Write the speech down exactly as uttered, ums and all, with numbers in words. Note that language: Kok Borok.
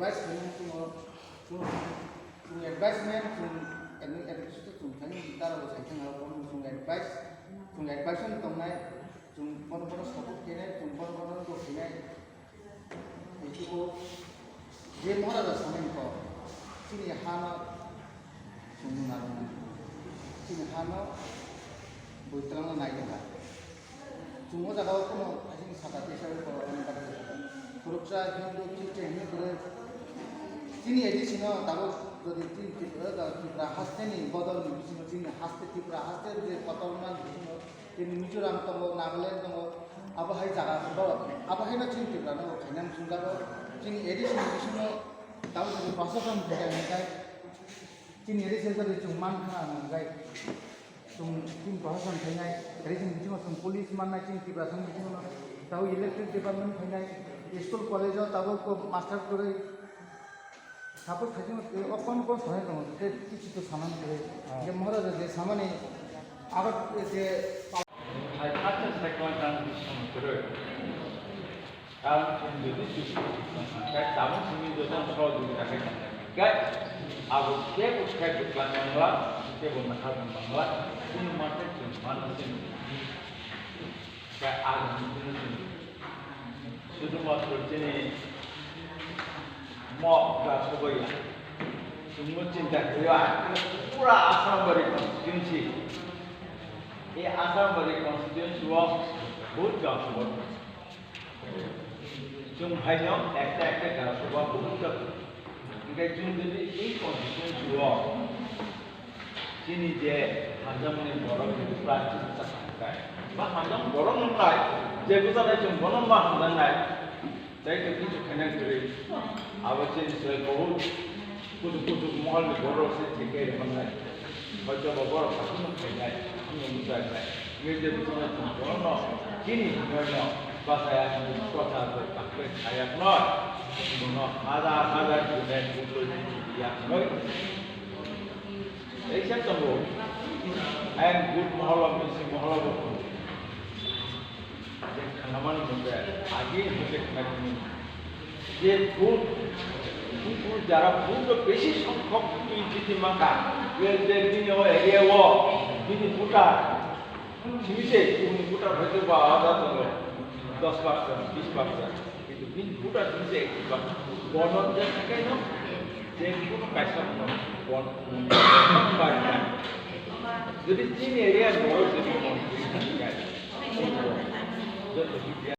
Advice khainai chwng o, chwng, chwng advice man, chwng admi-, advice to chwng thani dara bo sai thang aro chwng advice, chwng advice on tongnai, chwng bono bono support khainai, chwng bono bono dukh khainai. Etuko je Maharaja samani kok, chini hano chwng nung narwknai, chini hano bwtwrangno nai tongkha. Chwng o jaga o kheno asing saka tesa o borok ani bagwi khoroksa Hindu, Christian, Hindu kwrwi chini A D C no tabuk jodi chini Tripura, Tripura haste ni bodol ni bisingo chini haste Tripura haste je kotorma ni bisingo chini Mizoram tongo, Nagaland tongo, abo hai jaga borok, abo hai no chini Tripura no khainani chwngjago. Chini A D C ni bisingo tabuk jodi proshashan thangkha hwnkhai, chini A D C jodi chwng mankha hwnkhai, chwng chini proshashan khainai, A D C ni bisingo chwng police mannai, chini Tripura song bisingo no tabuk electric department khainai, school college o tabuk master kwrwi, Support khaikhe o kon kon sanai tongo, tei kichu to sanani kwrwi. Ah. Je Maharaja je samani abo je Hai khacha cycle tang bisong kwrwi. Karon chwng jodi susu susu tongkha, tabuk simi joto sohojogita khe tongkha. Gai, abo kebo khe bwklang nangla, kebo nakha tong nangla, chini mate chwng mano chini. Khe ang chini chwng. Sudhumatro chini mo ga soboya. Chwngno chinta khlaiyo, ang pura Assam bari constituency. E Assam bari constituency o bahut ga sobo. Chwng phaino ekta ekta ga sobo bahut ga. Hingke chwng jodi e constituency o chini je hamjakmani borok ni plastic chakha kai. Ba hamjak borok nunglai, je bujanai chwng bono ma hamjaknai. Tei to kichu khaina kwrwi. Abo chini se bahut kuchuk kuchuk moholni borok se thik khe rwmannai. Hoito bo borok hakhwno khainai, hakhwno muchai nai. Ngai je bujanai chwng bono chini hwnwi no bachaya hwnwi prochar bo kakle khayak noi. Bono hajar hajar gunai butoi yak noi. Teisa tongo. Ayang good moholo, bisi moholo bo tongo. Je khanamani mungke, agi mungke khanamani. Je good, good jara good to besi songkhok twi chiti mangkha. Je, je bini o area o, bini voter. Simi se, bini voter hoite ba ada tongo. Dos percent, bis percent. Kintu bini buta sini se ekbar bono je thakai no, je kono kaisa no bon, jodi chini area ni borok jodi bon, joto